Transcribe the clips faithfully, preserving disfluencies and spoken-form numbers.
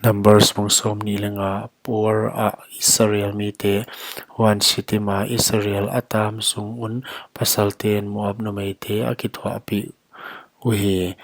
Numbers bung sawmnih leh nga. Peor ah Israel mite huan Shittim a Israel a tam sung un pasalte'n Moab numeite a kithuahpih uhi.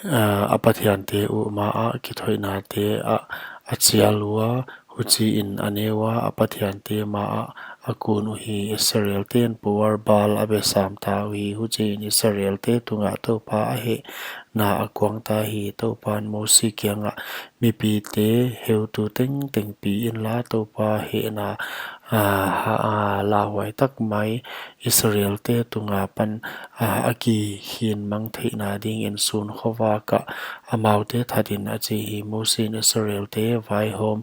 A, a pathiante uh ma ah kithoihnate ah a chial ua, huchiin a neu a a pathiante ma ah a kun uhi. Israelte'n Peor Baal a besam ta uhi. Huchiin Israelte tungah Toupa a hehna a kuang ta hi. Toupa'n Mosi kiangah, mipite heutu tengteng pi inla, Toupa hehna, a, ha, a, lauhuai tak mai Israelte tunga pan, a, a kikhin mang theihna dingin sun khovak ah amaute thatin, a chi hi. Mosi'n Israelte vaihawm,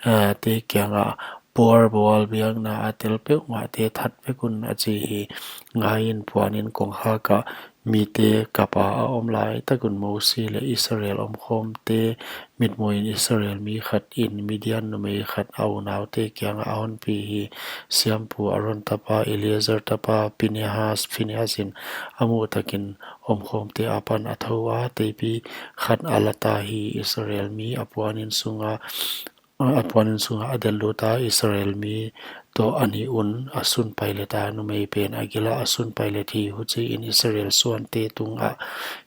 a, te kiangah Peor Baal biakna a tel peuhmahte that vek un, a chi hi. Ngaiin, puanin kongkhak ah mite kap a a om lai tak un Mosi leh Israel omkhawmte mitmuhin Israel mi khat in Midian numei khat a unaute kiangah a honpi hi. Siampu Aron tapa Eleazar tapa Phinehas, Phinehas in a muh takin omkhawmte apan a thou a, teipi khat a la ta hi. Israel mi a puanin sunga, a puanin sunga a delh lut a, Israel mi toh a nih un a sun pailet a, numei pen a gil ah a sun pailet hi. Huchiin Israel suante tungah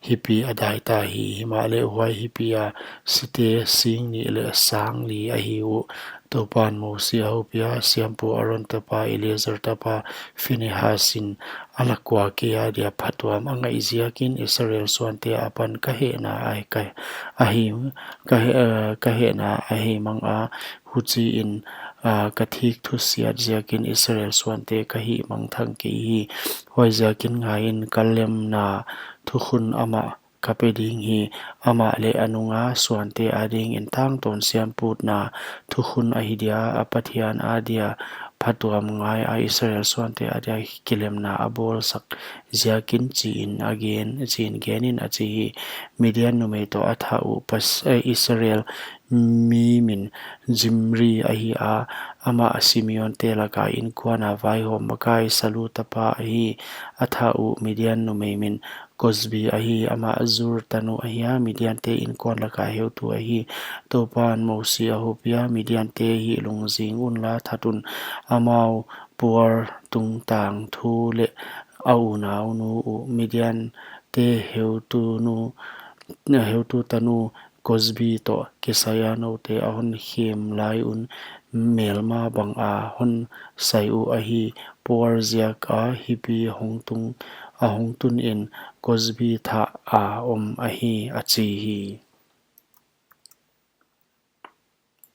hipi a dai ta hi. Himahleh huai hipi a site sing nih leh sang li ahi uh. Toupa'n Mosi a houpiha, siampu Aron tapa Eleazar tapa Phinehas in a lak ua kei adia phatuam a ngaih ziakin Israel suante apan ka hehna a, ka, a hei, ka he, a, ka hehna a hei mang a, huchiin, a, ka thik thusiat ziakin Israel suante ka hihmang thang kei hi. Huaiziakin ngaiin, ka lemna thukhun amah ka pe ding hi. Amah leh a nunga suante adingin tangtawn siamputna thukhun ahi dia, a Pathian adia phatuam ngai a Israel suante adia kilemna a bawlsak ziakin, chiin a gen, chiin genin, a chi hi. Midian numei toh a thah uh pas, eh, Israel mi min Zimri ahi a, amah Simeonte laka inkuana vaihawm makai Salu tapa ahi. A thah uh Midian numei min Kozbi ahi, amah Zur tanu ahi a, Midiante inkuan laka heutu ahi. Toupa'n Mosi a houpiha, Midiante hih lungzing unla that un, amau Peor tungtang thu leh a unaunu uh Midiante heutunu, heutu tanu Kozbi toh kisai a noute a hon khem lai un melma banga hon sai uh ahi. Peor ziaka hipi hong tung, a hong tunin Kozbi thah a om ahi, a chi hi.